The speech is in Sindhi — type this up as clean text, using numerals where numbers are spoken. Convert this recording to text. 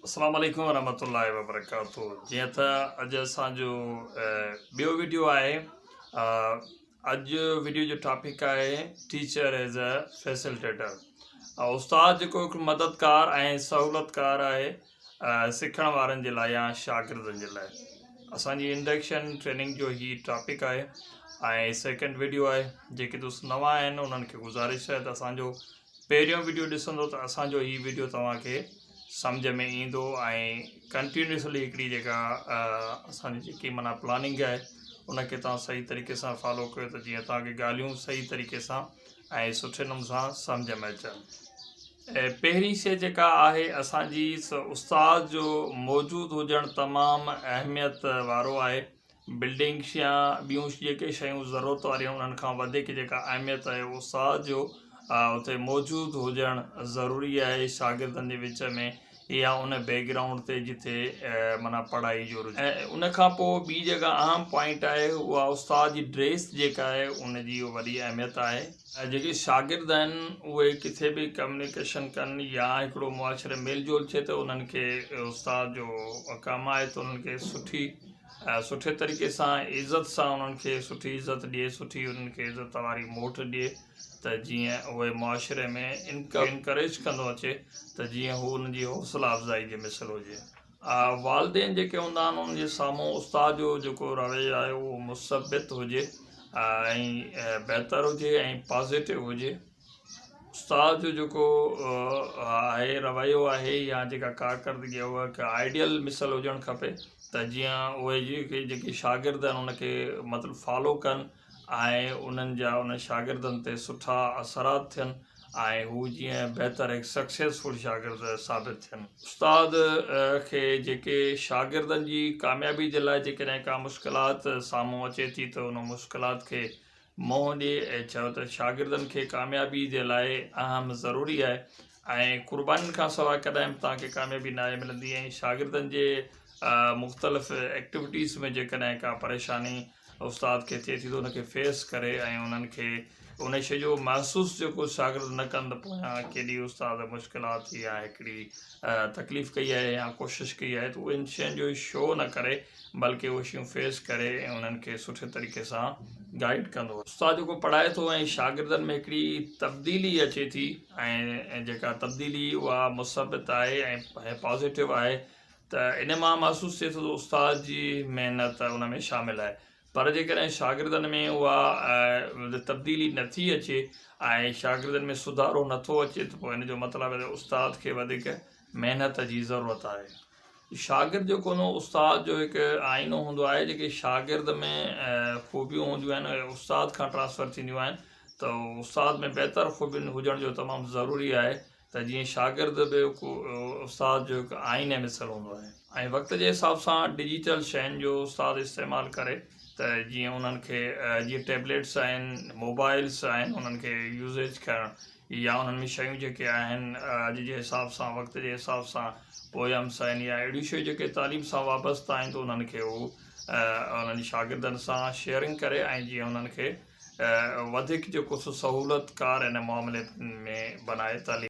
السلام عليڪم ورحمة الله وبرڪاته جيئن ته اڄ اسان جو ٻيو ويڊيو آهي اڄ ويڊيو جو ٽاپڪ آهي ٽيچر ايز اي فيسلٽيٽر استاد جيڪو هڪ مددگار ۽ سهولتڪار آهي سکڻ وارن جي لاء يا شاگردن جي لاء اسان جي انڊڪشن ٽريننگ جو هي ٽاپڪ آهي ۽ سيڪنڊ ويڊيو آهي جيڪي دوست نوان آهن انهن کي گذارش آهي ته اسان جو پهريون وڊيو ڏسندو ته اسان جو هي وڊيو توهان کي سمجهه ۾ ايندو ۽ ڪنٽينيوسلي هڪڙي جيڪا اسان جي جيڪي معنيٰ پلاننگ آهي ان کي توهان صحيح طريقي سان فالو ڪيو ته جيئن توهان کي ڳالهيون صحيح طريقي سان ۽ سٺي نموني سان سمجهه ۾ اچن. پهرين شيء جيڪا آهي اسان جي استاد جو موجود هجڻ تمام اهميت وارو آهي بلڊنگس يا ٻيون جيڪي شيون ضرورت واريون انهن کان وڌيڪ جيڪا اهميت آهي استاد جو اتي موجود هجڻ ضروري آهي شاگردن جي وچ ۾ يا ان بيڪ گرائونڊ تي جتي معنيٰ پڙهائي جو رجحان ۽ ان کان پوء ٻي جيڪا اهم پوائنٽ آهي اها استاد جي ڊريس جيڪا آهي ان جي وڏي اهميت آهي. جيڪي شاگرد آهن اهي ڪٿي به ڪميونيڪيشن ڪن يا هڪڙو معاشري ميل جول ٿئي ته انهن کي استاد جو ڪم آهي ته انهن کي سٺي سٺي طريقي سان عزت سان انهن کي سٺي عزت ڏئي سٺي انهن کي عزت واري موٽ ڏئي ته جيئن اهي معاشري ۾ انڪريج ڪندو اچي ته جيئن هو انهن جي حوصلا افزائي جي مثل هجي. والدين جيڪي هوندا آهن انهن جي سامهون استاد جو جيڪو رويو آهي اهو مثبت هجي ۽ بهتر هجي ۽ پازيٽو هجي. استاد جو جيڪو آهي رويو آهي يا جيڪا ڪارڪردگي آهي اها هڪ آئيڊيل مثال هجڻ کپي ته جيئن اهي جيڪي جيڪي شاگرد آهن ان کي مطلب فالو ڪن ۽ انهن جا ان شاگردن تي سٺا اثرات ٿين ۽ هو جيئن بهتر هڪ سڪسيسفل شاگرد ثابت ٿين. استاد کي جيڪي شاگردن جي ڪاميابي جي لاء جيڪڏهن ڪا مشڪلات سامهون اچي ٿي ته ان مشڪلات کي منهن ڏي ۽ چيو ته شاگردن کي ڪاميابي جي لاء اهم ضروري آهي ۽ قربانين کان سواء ڪڏهن به توهان کي ڪاميابي ناهي ملندي ۽ شاگردن جي مختلف ايڪٽيوٽيز ۾ جيڪڏهن ڪا پريشاني استاد کي ٿئي ٿي ته ان کي فيس ڪري ۽ انهن کي ان شيء جو محسوس جيڪو شاگرد نه ڪن ته پويان ڪيڏي استاد مشڪلات يا هڪڙي تڪليف ڪئي آهي يا ڪوشش ڪئي آهي ته انهن شين جو شو نه ڪري بلڪه اهي شيون فيس ڪري ۽ انهن کي سٺي طريقي سان گائيڊ ڪندو. استاد جيڪو پڙهائي ٿو ۽ شاگردن ۾ هڪڙي تبديلي اچي ٿي ۽ جيڪا تبديلي اها مثبت آهي ۽ پازيٽو آهي ته ان مان محسوس ٿئي ٿو ته استاد جي محنت ان ۾ شامل آهي پر جيڪڏهن شاگردن ۾ اها تبديلي نٿي اچي ۽ شاگردن ۾ سڌارو نٿو اچي ته پوء ان جو مطلب آهي ته استاد کي وڌيڪ محنت جي ضرورت آهي. شاگرد جيڪو هوندو استاد جو هڪ آئينو هوندو آهي جيڪي شاگرد ۾ خوبيون هونديون آهن اهي استاد کان ٽرانسفر ٿينديون آهن ته استاد ۾ بهتر خوبين هجڻ جو تمام ضروري آهي ته جيئن شاگرد به استاد جو هڪ آئيني مثل هوندو آهي. ۽ وقت جي حساب سان ڊجيٽل شين جو استاد استعمال ڪري ته جيئن انهن کي جيئن ٽيبليٽس آهن موبائلس آهن انهن کي يوزيج ڪرڻ يا انهن ۾ شيون جيڪي آهن اڄ جي حساب سان وقت جي حساب سان پوئمس آهن يا اهڙيون شيون جيڪي تعليم سان وابسته آهن ته انهن کي هو انهن شاگردن سان شيئرنگ ڪري ۽ جيئن انهن کي وڌيڪ جيڪو سو سهولت ڪار ان معاملي ۾ بنائي تعليم.